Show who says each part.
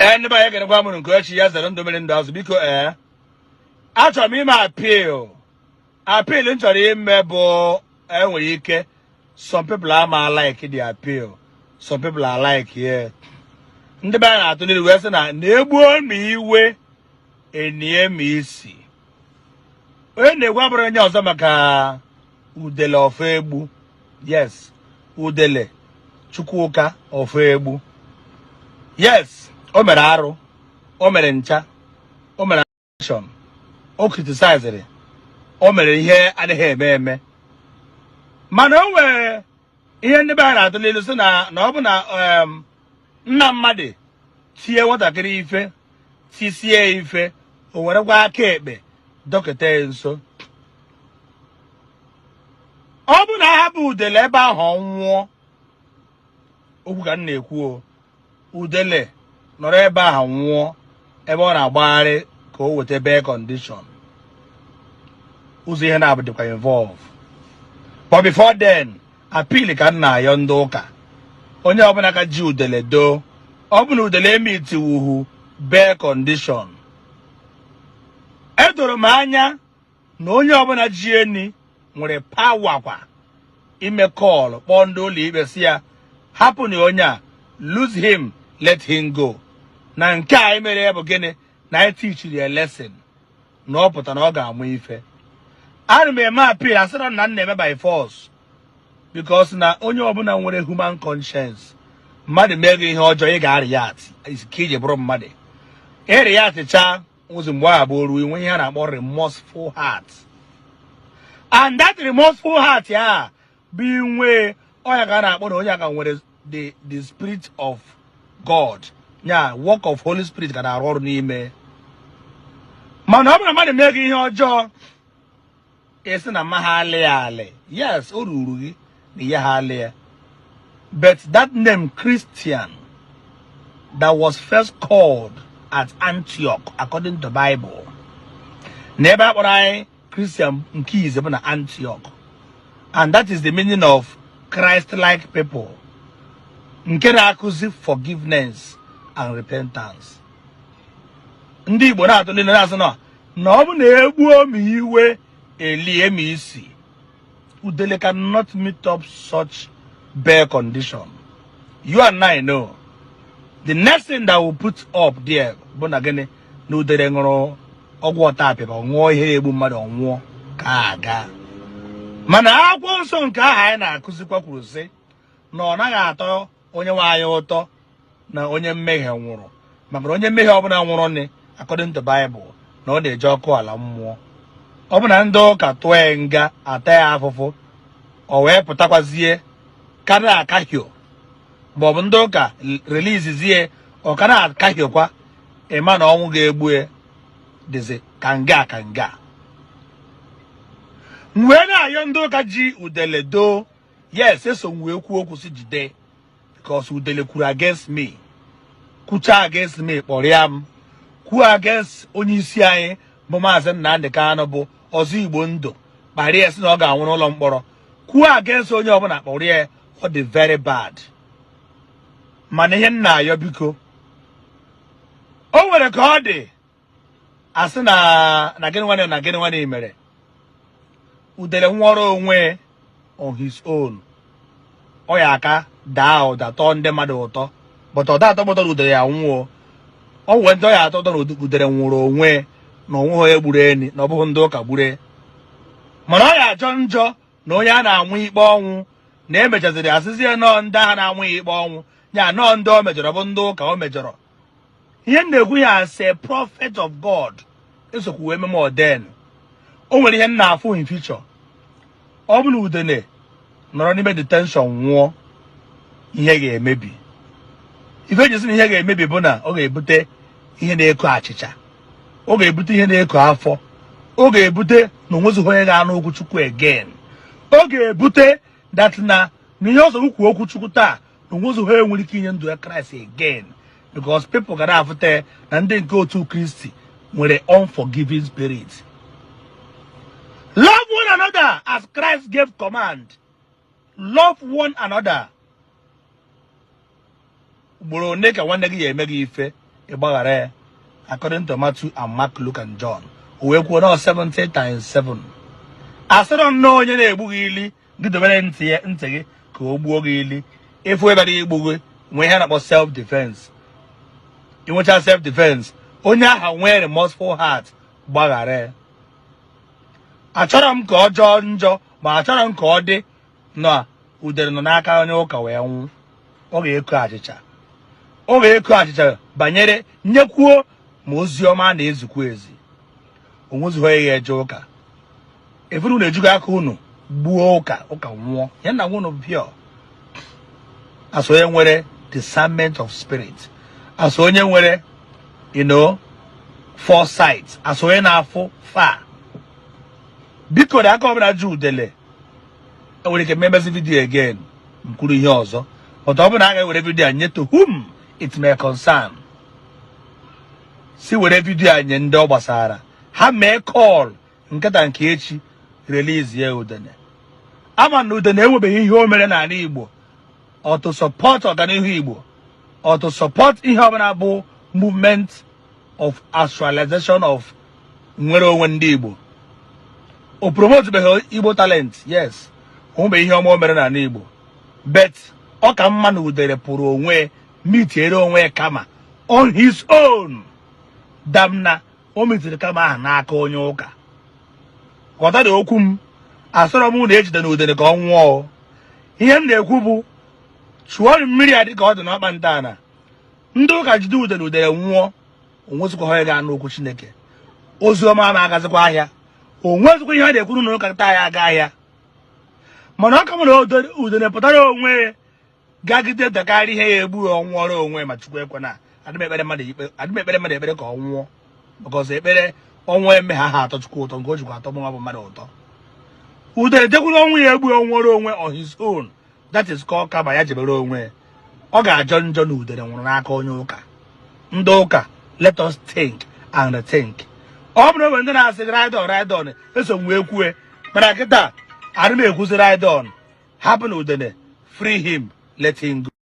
Speaker 1: Ee, ndị be anyị, ekenekwa m nke echi ya zere ndụ mmiri ndụ azụ. Biko, ee, achọrọ m ime appeal. Appeal m chọrọ ime bụ, enwere ike some people ama like the appeal, some people are like yeah. Ndị be anyị na-atụ n'ilu wee sị na na-egbuo m iwe enie m isi. Onye na-egwu abụrụ onye ọzọ maka Udele Ofoegbu. Yes, Udele Chukwuka Ofoegbu. Yes, o mere arụ, o mere ncha, o mere action, o criticized, o mere ihe adịghị eme eme. Mana o nwere ihe ndị be anyị na-atụ n'ilu sị na ọ bụ na nna mmadụ tie nwatakịrị ife, tisie ife, o werekwa aka ekpe dọkịta ya nso. Ọ bụ na ahapụ Udele ebe ahụ, ọ nwụọ. Okwu ka m na-ekwu o. Udele nọrọ ebe ahụ nwụọ, ebe ọ na-agbagharị ka o weta bail condition, ụzọ ihe na-abụ dịkwa involve. But before then, appeal ka m na-ayọ ndị ụka, onye ọbụla ka ji Udele doo, ọ bụ na Udele emitiwuhu bail condition, edoro m anya na onye ọbụla ji eni nwere power kwa ime call, kpọọ ndị ụlọ ikpe, si ya hapụ na onye a, loose him, let him go. Na nke a mere ya bụ gịnị? Na anyị teachiri ya lesson, na ọ pụta na ọ ga-amụ ife. Ana m eme appeal, asịrọ na m na-eme by force, because na onye ọbụla nwere human conscience, mmadụ mee gị ihe ọjọọ, ị ga-react ka iji bụrụ mmadụ. Ịreactchaa ụzọ mgbe ahụ bụ oru inwe ihe a na-akpọ remorseful heart, and that remorseful heart ya bụ inwe ọya ka a na-akpọ na onye aka nwere the spirit of God, ya work of Holy Spirit ka na-arụ ọrụ n'ime. Mana ọ bụrụ na mmadụ mee gị ihe ọjọọ, esi na mma ha alị ya alị, yes, o ruru gị na ihe ha alị ya. But that name Christian that was first called at Antioch, according to Bible, na ebe a kpọrọ anyị Christian nke ize bụ na Antioch, and that is the meaning of Christ-like people, nke na-akụzi forgiveness and repentance. Ndị Igbo na-atụ niile na-asị na ọ bụ na egbuo m iwe elie m isi. Udele cannot meet up such bare condition. You and I know the next thing that will put up there bụ na gịnị? Na Udele ṅụrụ ọgwụ ọta apịa, ọ ṅụọ ihe na-egbu mmadụ, ọ nwụọ ka aga. Mana akwụkwọ nsọ nke ahụ anyị na-akụzikwa kwuru sị na ọ naghị atọ onye nwe anyị ụtọ na onye mmehie nwụrụ, maka na onye mmehie ọbụla nwụrụ nị, according to Bible, na ọ na-eje ọkụ ala mmụọ. Ọ bụ na ndị ụka tụọ ya nga, ata ya afụfụ, o wee pụtakwazie karịa akahio, maọbụ ndị ụka releasezie, ọ ka na-akahiokwa, ịma na ọnwụ ga-egbu ya dịzi ka nga ka nga. M wee na-ayọ ndị ụka ji Udele doo, yes, eso m wee kwuo okwu si jide, because Udele kwuru against me, kwucha against me, kpọrọ ya m kwuo against onye isi anyị bụ Maazị Nnamdị Kanụ, bụ ọzọ Igbo ndụ, kparịa sị na ọ ga-anwụ n'ụlọ mkpọrọ, kwuo against onye ọbụla, kpọrọ ya. Ọ dị very bad. Mana ihe m na-ayọ, biko, o nwere ka ọ dị, asị na gịnị nwanne na gịnị nwanne mere Udele nwụọrọ onwe on his own, ọ ya aka daa ụda tọọ ndị mmadụ ụtọ, but ọ da atọ gbọtọrọ Udele ya nwụọ. Ọ nwee ndị ọ ya atọ ụtọ na Udele nwụrụ onwe na onwe onye gburu eni, na ọ bụghị ndị ụka gburu. Mana ọ ya ajọ njọ na onye a na-anwụ ikpe ọnwụ na emechaziri asịzie nọọ ndị agha na-anwụ ya ikpe ọnwụ, ya nọọ ndị o mejọrọ bụ ndị ụka o mejọrọ. Ihe m na-ekwu ya as a prophet of God, esokwu ememe ọden, o nwere ihe m na-afụ in future. Ọ bụ na Udele nọrọ n'ime detention nwụọ, ihe ga-emebi. Ife eji sị na ihe ga-emebi bụ na ọ ga-ebute ihe na-eko achịcha, ọ ga-ebute ihe na-eko afọ, ọ ga-ebute na onwezighị onye ga-anụ okwu Chukwu again, ọ ga-ebute that na ihe ọzọ ukwu okwu Chukwu taa, na onwezighị onye nwere ike inye ndụ ya Kraịst again, because people ga na-afụta na ndị nke otu Kristi nwere unforgiving spirit. Love one another as Christ gave command. Love one another. Ugboro one ka nwanne gị ya eme gị ife? Ịgbaghara ya according to Matthew and Mark, Luke and John. O wee kwuo na 70 times 7. Asịrọ nnọọ onye na-egbu gị ili gị dobere ntị ya ntị gị ka o gbuo gị ili. Ịfụ ebe dị igbu gị, nwee ihe a na-akpọ self defense. Inwecha self defense, onye aha nwee remorseful heart, gbaghara ya. Achọrọ m ka ọ jọọ njọ, ma achọrọ m ka ọ dị na udere nọ n'aka onye ụka wee nwụ. Ọ ga-eko achịcha, ọ ga-eko achịcha banyere nyekwuo ma ozi ọma a na-ezukwa ezi. Onwezighị onye ga-eje ụka. Efere unu ejugo aka unu gbuo ụka, ụka nwụọ ya na nwụnụ pure. As onye nwere discernment of spirit, as onye nwere foresight, as onye na-afụ far, biko, na aka ọbụla ji udele enwere ike mmemezi video again m kwuru ihe ọzọ. But ọ bụrụ na a ga-ewere video a nye to whom it may concern, si were video a nye ndị ọ gbasara, ha mee call nkịta nke echi, release ya udene. Ama na udene enwebeghị ihe o mere n'ala Igbo or to support ọganihu Igbo or to support ihe ọbụla bụ movement of actualization of nwere onwe ndị Igbo. O promotebeghị Igbo talent. Yes, o nwebeghị ihe ọma o mere n'ala Igbo, but ọ ka mma na udere pụrụ onwe mitiere onwe kama on his own than na o mitiri kama ahụ n'aka onye ụka. Ghọta na okwu m, asọrọ m na ejide na udere ka ọ nwụọ o. Ihe m na-ekwu bụ chụọ mmiri a dịka ọ dị n'ọkpa ntọala. Ndị ụka jide udere, udere nwụọ, onwezikwa onye ga-anụ okwu Chineke, ozi ọma ama agazikwa ahịa, onwezikwa ihe a na-ekwuru na ụka taa ya aga ahịa. Mana ọ ka mụ na udere pụtara onwe gagide dakarị ihe ya egbu ya, ọnwụọrọ onwe. Ma Chukwu ekwe na adị m ekpere mmadụ ikpe, adị m ekpere mmadụ ekpere ka ọ nwụọ, because ekpere ọnwụ eme ha ha atọ Chukwu ụtọ nke o jikwa atọ mụnwa bụ mmadụ ụtọ. Udere jekwuru ọnwụ ya egbu ya, ọnwụọrọ onwe on his own. That is called kama ya jebere onwe. Ọ ga-ajọ njọ na udere nwụrụ n'aka onye ụka. Ndị ụka, let us think and rethink. Ọ bụrụ na ndị na-asị "Ride on, ride on," eso m wee kwue, mana kịta adị m ekwuzi ride on. Hapụ na udene, free him, let him go.